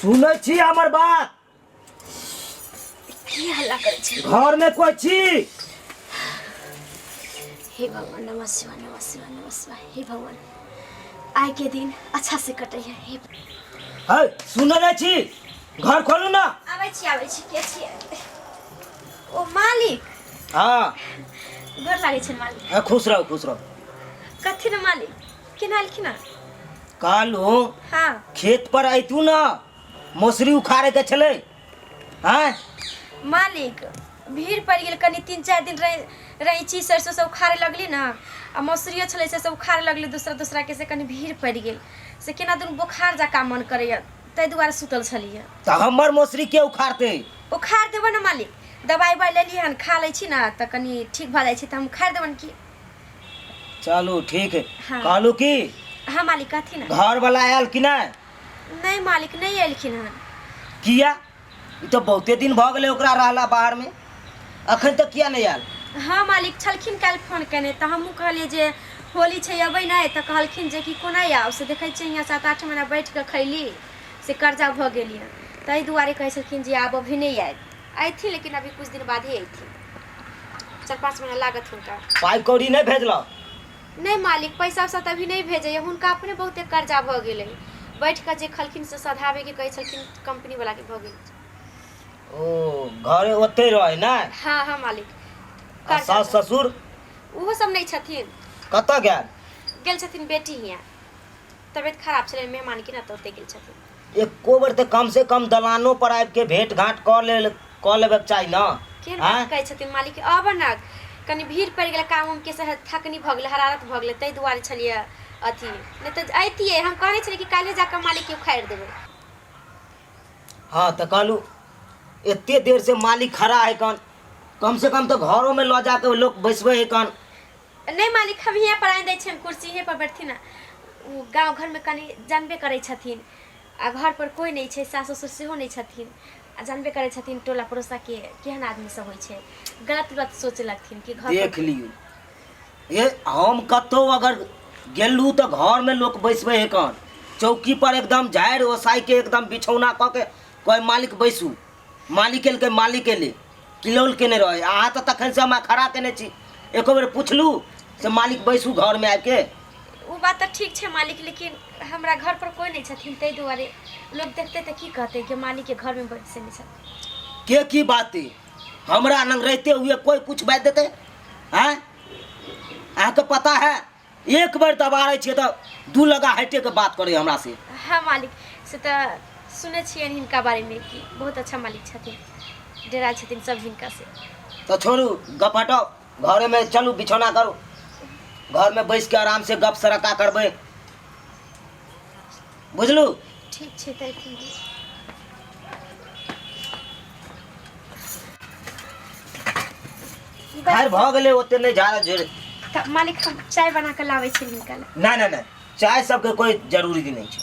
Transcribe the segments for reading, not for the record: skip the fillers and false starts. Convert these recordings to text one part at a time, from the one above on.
सुनै छी हमर बात? की हल्ला करै छी? घर में कोई छी? हे भगवान, नमः शिवाय, नमः शिवाय, नमः शिवाय। हे भगवान, आइ के दिन अच्छा से कटै है। हे है, सुनै नहि छी? घर खोलू ना। आबै छी, आबै छी। के छियै? ओ मालिक। हाँ। गोर लागै छै मालिक। हाँ, खुश रहू, खुश रहू। कथी ने मालिक, केना एलखिन हँ? कहलहुँ, हाँ, खेत पर अयतू ना, मौसरी उखाड़े के छलै। आँय? मालिक, भीड़ पड़ि गेल कनि। 3-4 दिन रहि रैंची सरसो सब उखाड़े लगली ने, आ मौसरियो छलै से सब उखाड़े लगली दोसरा दोसराके, से कनि भीड़ पड़ि गेल। से केना दुनू बोखार जकाँ मन करैए, ताहि दुआरे सुतल छलियै। तऽ हमर मौसरी के उखाड़तै? उखाड़ देबऽ ने मालिक। दबाइ उबाइ लेलियै हन, खा लै छी ने तऽ कनि ठीक भऽ जाइ छै, तऽ हम उखाड़ि देबनि की। चलू ठीक है। हाँ। कहलू की, हाँ मालिक, कहथिन ने। घर वाला आयल कि नहि? नहि मालिक, नहि एलखिन हन। किया? ई तऽ बहुते दिन भऽ गेलै ओकरा रहला बाहरमे, अखन तक किया नहि आयल? हँ मालिक, छलखिन काल्हि फोन केने, तऽ हमहूँ कहलियै जे होली छै, अबै नहि? तऽ कहलखिन जे कि कोना आउ, से देखै छियै हियाँ 7-8 महीना बैठ कऽ खैली, से कर्जा भऽ गेल यऽ। ताहि दुआरे कहै छलखिन जे आब अभी नहि आयब। अयथिन, लेकिन अभी कुछ दिन बादे अयथिन, 4-5 महीना लागत हुनका। पाइ कौड़ी नहि भेजलक? नहि मालिक, पैसा उसा तऽ अभी नहि भेजैए। हुनका अपने बहुते कर्जा भऽ गेलै, बैठ कऽ जे खलखिन से सधाबैके कहै छलखिन, कम्पनीवलाके भऽ गेल। ओ घरे ओते रहै ने? हाँ हाँ मालिक। आ सास ससुर? ओहो सब नहि छथिन। कतऽ गेल? गेल छथिन बेटी हियाँ, तबियत खराब छलै मेहमानके ने, तऽ ओतहि गेल छथिन। एको बेर तऽ कम से कम दलानो पर आबि के भेंट घाट कऽ ले कऽ लेबे के चाही ने। केहन आँय? बात कहै छथिन मालिक? अब ने कनि भीड़ पड़ि गेलै, काम उमके से थकनी भऽ गेलै, हरारत भऽ गेलै, ताहि दुआरे छलियै अथी, नहि तऽ अइतियै। हम कहने छलियै कि काल्हि जाकऽ मालिकके उखाड़ि देबै। हाँ, तऽ कहलू, एते देर से मालिक खड़ा है कन, कम से कम तऽ घरों में लऽ जाके लोग बैसबै है कन। नहि मालिक, हम हियाँ पर आनि दै छियनि कुर्सी, हियाँ पर बैठथिन ने। ओ गाँव घरमे कनि जानबे करै छथिन, आ घर पर कोइ नहि छै, सास ससुर सेहो नहि छथिन, आ जानबे करै छथिन टोला पड़ोसाके केहन आदमी सब होइ छै, गलत गलत सोचे लगथिन कि घर पर। देख लियौ, ए हम कतहु अगर गेलहुँ तऽ घरमे लोक बैसबै है कन, चौकी पर एकदम झाड़ि ओसाइ के एकदम बिछौना कऽ के कहै मालिक बैसू। मालिक एलकै, मालिक एलै, किलौल केने रहै। अहाँ तऽ तखन से हमरा खड़ा केने छी, एको बेर पुछलहुँ से मालिक बैसू घरमे आबिके? ओ बात तऽ ठीक छै मालिक, लेकिन हमरा घर पर कोइ नहि छथिन, ताहि दुआरे लोक देखतै तऽ की कहतै कि मालिकके घरमे बैसै नहि छथिन। के की बात है, हमरा लग रहते हुए कोई कुछ बाजि देतै? आँय, अहाँके पता है, एक बेर दबाड़ै छियै तऽ दू लगा हटे के बात करै हमरा से। हाँ मालिक, से तऽ सुनै छियनि हिनका बारेमे कि बहुत अच्छा मालिक छथिन, डराइ छथिन सब हिनका से। तऽ छोड़ू गप, हटाउ, घरेमे चलू, बिछौना करू, घरमे बैस के आराम से गप सड़का करबै, बुझलू? ठीक छै तऽ अथी खैर, भऽ गेलै, ओते नहि झाड़ झुड़। तऽ मालिक, हम चाय बना कऽ लाबै छी हिनका लए। नहि नहि नहि, चाय सबके कोइ जरूरी नहि छै।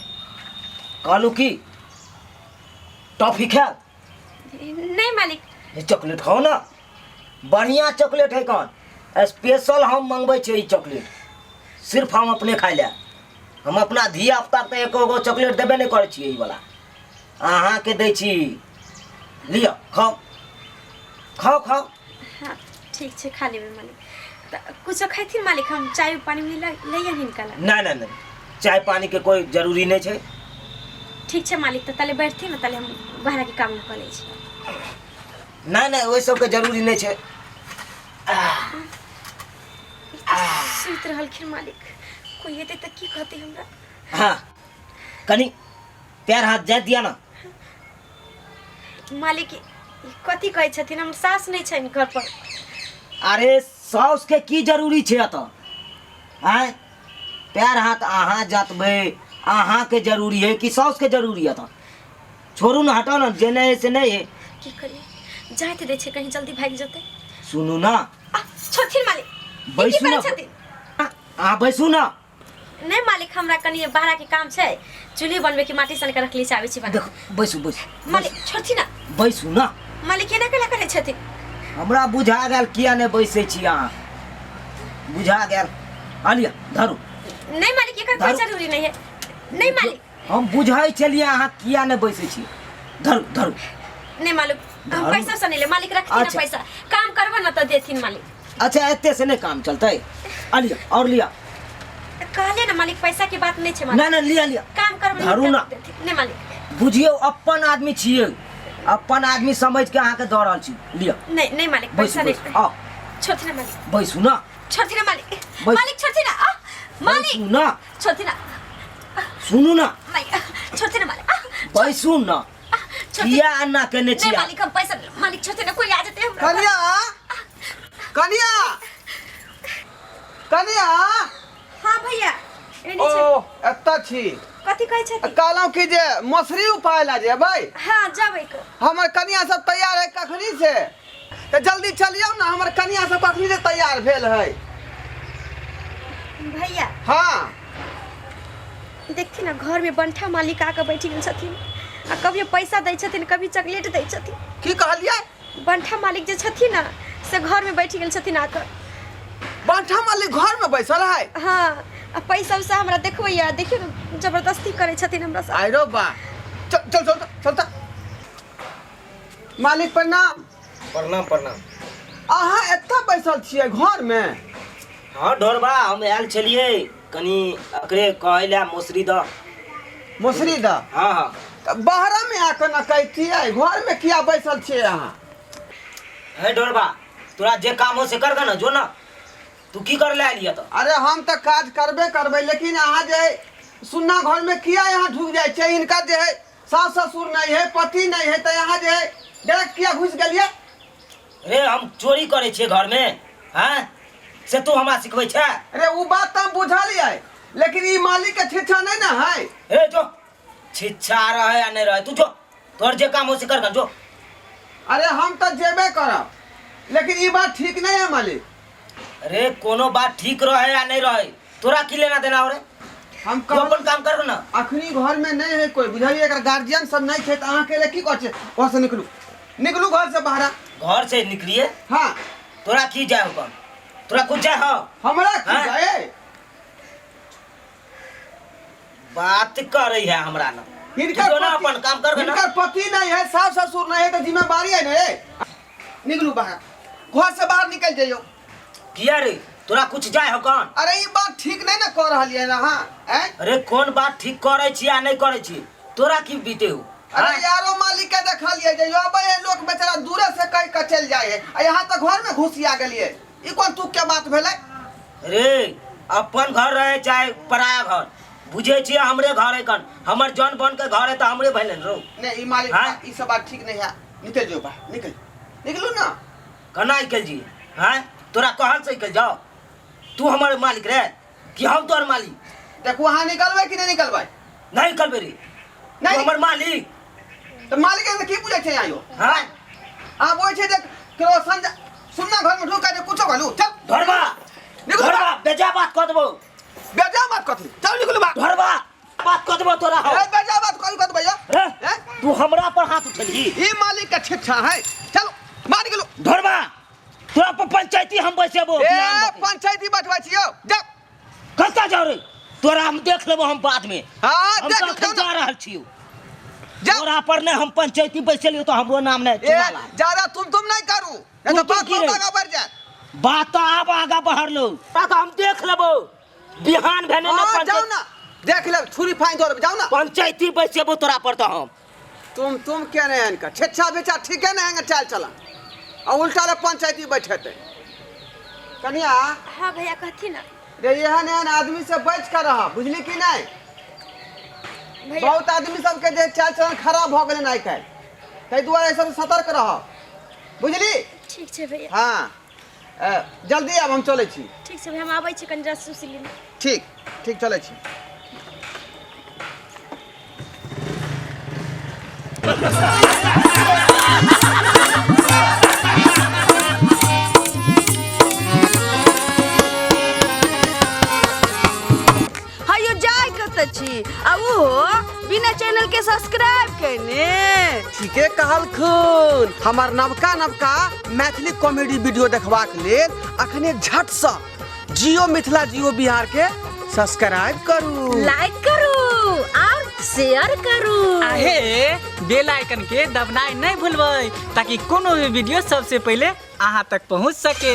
कहलू की, टॉफी खायब? नहि मालिक। ये चॉकलेट खाओ ना, बढ़िया चॉकलेट है कौन, स्पेशल हम मंगबै छियै ई चॉकलेट, सिर्फ हम अपने खाइ लए। हम अपना धिया पुताके तऽ एको गो चॉकलेट देबे नहि करै छियै, ई वाला अहाँके दै छी। लिअ, खाउ खाउ खाउ। हाँ ठीक छै, खा लेबै मालिक। तऽ कुछो खैथिन मालिक? हम चाय पानी लैयन हिनका लए। नहि नहि नहि, चाय पानीके कोइ जरूरी नहि छै। ठीक छै मालिक, तऽ ताले बैठथिन ने, ताले हम बाहरके काम कऽ लै छी। नहि नहि, ओहि सबके जरूरी नहि छै। सुति रहलखिन मालिक, कोइ एतै तऽ की कहतै हमरा? हाँ, कनि पैर हाथ जाइत दिया ना। मालिक, ई कथी कहै छथिन? हमर सास नहि छनि घर पर। अरे साउस के की जरूरी छै एतऽ? आँय, पैर हाथ अहाँ जतबै अहाँके जरूरी है कि साउस के जरूरी है? तऽ छोड़ू ने, हटाउ ने, जे नहि है से नहि है। की करियै, जाइत दै छै, कहीं जल्दी भागि जेतै। सुनू ना। आ छोड़थिन मालिक, ई की बैसू करै ना। छथिन? अहाँ बैसू ना। नहि मालिक, हमरा कनि बाहरा के काम छै, चूल्ही बनबै के माटी सन के रखली छै, आबै छी बना। देखो, बैसू बैसू। मालिक, छोड़थिन ना। बैसू ना। मालिक, एना केला करै छथिन? हमरा बुझा गेल किया नहि बैसै छी अहाँ, बुझा गेल। आ लिअ, धरू। नहीं मालिक, एकर कोई धरू। जरूरी नहीं है, नहीं मालिक। हम बुझै छलियै अहाँ किया नहि बैसै छी। धरू धरू। नहीं मालिक, हम धरू। पैसा से नहीं ले मालिक, रखथिन ना अच्छा। पैसा, काम करबो ना तो देथिन मालिक। अच्छा एते से नहीं काम चलतै, आ लिया और लिया। कहलिए ना मालिक, पैसा के बात नहीं छे मालिक। नहीं नहीं, लिया लिया। काम करबो धरू ना। नहीं मालिक। बुझियौ अपन आदमी छियै, अपन आदमी समझ के अहाँके दऽ रहल छी, लिअ। नहीं नहीं मालिक, बैसू पैसा बैसू नहीं। आउ। छोड़थिन ना मालिक। बैसू ना। छोड़थिन ना मालिक। बैस। मालिक छोड़थिन ना, आ, मालिक। बैसू ना। छोड़थिन ना। सुनू ना। मालिक छोड़थिन ना मालिक, आ, बैसू ना। आ, छोड़थिन। किया अन्ना केने नहीं छियै? मालिक, हम पैसा मालिक छोड़थिन ना, कोई आ जेतै हमरा। कनिया, कनिया, कनिया। हाँ भैया, एने ओ छै। एतऽ छी। कथी कहै छथि? कहलहुँ कि जे मसुरी उपाय ला जेबै। हाँ जेबै। हमर कनिया सब तैयार है कखनी से, तऽ जल्दी चलियौ ने, हमर कनिया सब कखनी से तैयार भेल है। भैया। हाँ। देखथिन ना, घर में बंठा मालिक आके बैठ गेल छथिन, आ कभी पैसा दै छथिन, कभी चॉकलेट दै छथिन। की कहलियै? बंठा मालिक जे छथिन ना, से घर में बैठ गेल छथिन आकर। बंठा मालिक घर में बैसल है? हाँ, आ पैसा उसा हमरा देखबैया, देखियौ ने जबरदस्ती करै छथिन हमरा साथ। आइरो बा, चल चल चल चल चल। मालिक प्रणाम। प्रणाम प्रणाम। अहाँ एतऽ बैसल छियै घर में? हाँ ढोरबा, हम आयल छलियै कनी एकरे कहै लए मौसरी दऽ। मौसरी दऽ? हाँ हाँ। तऽ बाहरा में आके न कहतियै, घर में किया बैसल छियै अहाँ? हे ढोरबा, तोरा जे काम हो से कर ना, जो ना, तू की कर ले आलिया तऽ? अरे हम तऽ काज करबे करबै, लेकिन अहाँ जे सुन्ना घर में किया यहाँ ढुक जाइ छियै? हिनका जे है सास ससुर नहीं है, पति नहीं है, तऽ यहाँ जे है डायरेक्ट किया घुसि गेलियै? रे हम चोरी करै छियै घर में, हैं से तू हमरा सिखबै छै? अरे उ बात तऽ हम बुझलियै, लेकिन ई मालिक के छिच्छा नहीं ना है। हे जो छिच्छा रहे या नहीं रहे, तू जो तोहर जे काम हो से कर जो। अरे हम तऽ जेबे करब, लेकिन ई बात ठीक नहीं है मालिक। अरे कोनो बात ठीक रहे या नहीं रहे, तोरा की लेना देना हो रे? हम तू अपन काम कर ना। अखनी घर में नहीं है कोई, बुझलियै? एकर गार्जियन सब नहीं छै तऽ अहाँ अकेले की करै छियै? घर से निकलू, निकलू घर से बाहर। घर से निकलिए? हाँ। तोरा की जाए हो? तोरा कुछ जाए हो? हमरा की हाँ? जाए? बात करे है हमरा ना। हिनकर जो ना पति- अपन काम कर ना। हिनकर पति नहीं है, सास ससुर नहीं है, तो जिम्मेदारी है ना रे। निकलू बाहर, घर से बाहर निकल जाइयो। किया रे, तोरा कुछ जाए हो कौन? अरे ई बात ठीक नहीं ना कह रहलियै है ना, हाँ, हैं? अरे कौन बात ठीक करे छी या नहीं करे छी, तोरा की बीते हो? अरे हाँ? यारो मालिक के देखलियै जे अबै है लोक बेचारा दूरे से कह के चलि जाइ है, आ यहाँ तऽ घर में घुसिया गेलियै, ई कोन तुक के बात भेलै? रे अपन घर रहे चाहे पराया घर, बुझे छियै हमरे घर है कन, हमर जन बन के घर है तऽ हमरे भेलन रो। नहीं ई मालिक, हाँ? ई सब बात ठीक नहीं है, निकल जो बाहर, निकल निकलू ना। केना निकल जी? हाँ तोरा कहल से निकल जाओ, तू हमर मालिक रे कि हम तोहर मालिक? देखू अहाँ निकलबै कि नहीं निकलबै? नहीं निकलबै रे। नहीं। तू हमर मालिक। तऽ मालिक से की बुझै छै आयो? हाँ? अहाँ बोलै छै जे केकरो संज सुन्ना घर में ढुक के कुछो कहलू, चल। धरबा, निकलू। धरबा, बेजा बात कऽ देबौ। बेजा बात कथी? चल निकलू बाहर। धरबा, बात कऽ देबौ तोरा हम। ए, बेजा बात कथी कऽ देबै यौ? रे, हैं? तू हमरा पर हाथ उठेलही? ई मालिक के छिच्छा है, चलो बाहर निकलू। धरबा, तोरा पर पंचायती हम बैसेबो। ए, बिहान बके। पंचायती बैठबै छी यौ, जाउ। कतऽ जाउ रे? तोरा हम देख लेबो हम बाद में। हाँ, हम देख तऽ लेब, अखन जाउ ना। जा रहल छियौ। जाउ। तोरा पर नहि हम पंचायती बैसेलियौ तऽ हमरो नाम नहि ए, चुना ला। ज्यादा तुम तुम नहीं करू, नहीं तो तुम तुम बात की रे? बहुत आगा बढ़ जाए। बात तऽ आब आगा बढ़लो, तोरा तऽ हम देख लेबो बिहान भेने ने। हाँ, जाओ पंचायत ना, देख ले, छुरी फाइन दो, जाओ ना। पंचायती बैसेबो तोरा पर तऽ हम। तुम तुम के नहीं इनका छेच्छा बेचा ठीक है नहीं चाल चला और उल्टा ले पंचायती बैठेते। कनिया। हाँ भैया, कहथी ना। रे एहन एहन आदमी से बच कर रहा, बुझली कि नहीं? भैया। बहुत आदमी सबके जे चाल चलन खराब भऽ गेलै आइ काल्हि, ताहि दुआरे सब सतर्क रह, बुझली? ठीक छै भैया। हाँ, जल्दी आब, हम चलै छी। ठीक छै भैया, हम आबै छी कनि रस उस लेने। ठीक ठीक, चलै छी। हयो जाय कतऽ छी आ ओहो बिना चैनल के सब्सक्राइब केने? ठीके कहलखुन। हमर नवका नवका मैथिली कॉमेडी वीडियो देखबाक लेल अखने झटसँ जियो मिथिला जियो बिहार के सब्सक्राइब करू, लाइक करू और शेयर करू। आहे बेल आइकन के दबनाइ नहि भूलबै ताकि कोनो भी वीडियो सबसे पहिले अहाँ तक पहुँच सके।